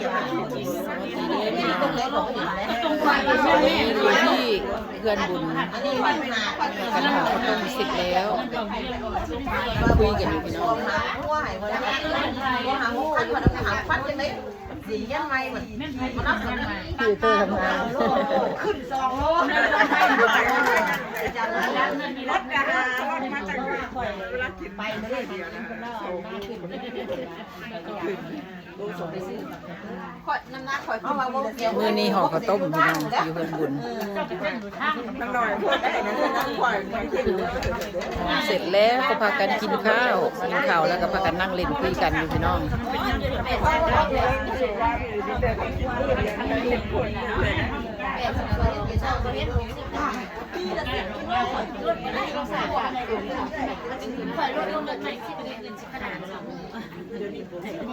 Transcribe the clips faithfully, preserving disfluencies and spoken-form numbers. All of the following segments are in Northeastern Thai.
ที่เพื่อนบุญกันหาข้าวต้มเสร็จแล้วคุยกันอยู่พี่น้อง สีเงี้ยไม่เหมือนมันนับเหมือน พี่เตอร์ทำงาน ขึ้นสองโล รถนะคะรถมาจากไหน ไปไม่ได้เดียวนะ น้ำหนักคอยเข้ามาโมเดียว มื้อนี้ห่อข้าวต้มพี่น้องอยู่เพื่อนบุญ มันหน่อยพวกแต่นั้นนั่งคอยคอยขึ้น เสร็จแล้วก็พากันกินข้าวกินข้าวแล้วก็พากันนั่งเล่นคุยกันอยู่พี่น้อง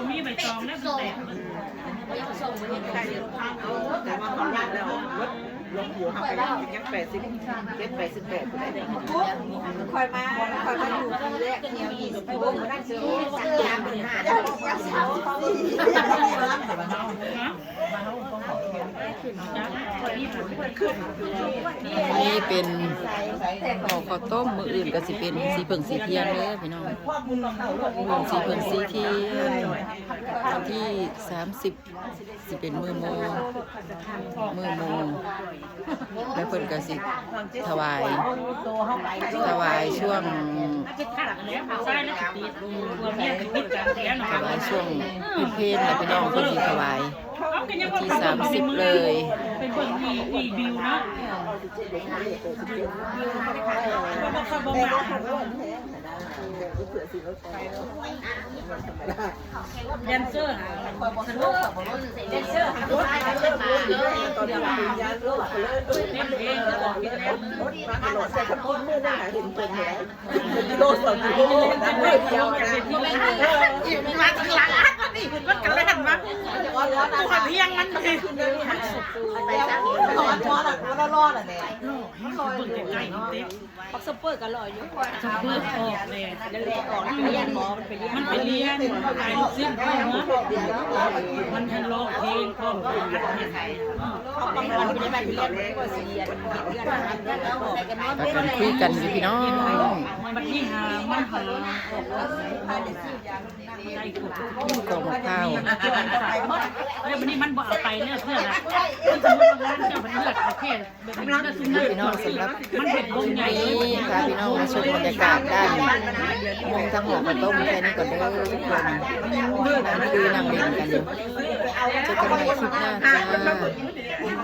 มีใบตองแล้วก็แตก แต่ว่าของเราแล้วลดลงอยู่ค่ะยังแปดสิบเจ็ดแปดสิบแปด คอยมาคอยมาอยู่ที่แรกแถวยี่สิบหกนั่นคือสัญญาณหาได้ อันนี้เป็นห่อข้าวต้มมื้ออื่นก็สิเป็นสีเผิงสีเทียนเด้อพี่น้องมื้ออื่นสีเผิงสีเทียนวันที่สามสิบสิเป็นมื้อโมมื้อโมแล้วเพิ่นก็สิถวายถวายช่วง จะถักแล้วใช่แล้วติดตัวเมียติดกันแล้วนะ ถวายช่วงเพลนนะพี่น้องเพิ่นสิถวาย เขาก็ยัง ที่สามสิบเลย เป็นเบิ่งอีอีบิวเนาะเขาบอกเขาบอกมาแดนเซอร์แดนเซอร์เต็มเพลงก็บอกกินแล้ว ตลอดใส่คำพูดเมื่อได้หาเห็นเป็นเลยกิโลสองกิโล เดียวนะ อีกมาทางหลังนี่มันกระเล่นมาตัวเพียงมันเลย ไปสักที ร้อนร้อนอ่ะร้อนร้อนอ่ะเนี่ย เบิ่งใกล้ๆเต็ม บักสเปอร์ก็ลอยอยู่ เบิ่งออกเลย นั่นแหละออกแล้วเรียนหมอมันไปเรียน มันไปเรียนขายลูกชิ้นพ่อเนาะมันทันร้องเพลงพ่อมันหัดเฮ็ด เขาประมาณไม่ได้ไปเรียนก็เสียเรียน พากันคุยกันอยู่พี่น้อง มันที่หามันหาออกมาได้กว่า กินกองมะพร้าว แล้ววันนี้มันบอกเอาไปเนี่ยเพื่ออะไรมันสมมติว่างานเจ้ามันเลือกเอาแค่แบบนี้ก็ซื้อ พี่น้องสำหรับ มันเห็นวงใหญ่ นี่พาพี่น้องมาชมบรรยากาศด้านมุมทางหอข้าวต้มแค่นี้ก่อนเด้อทุกคนนั่งคุยนั่งเล่นกันอยู่เจอกันใหม่คลิปหน้าจ้า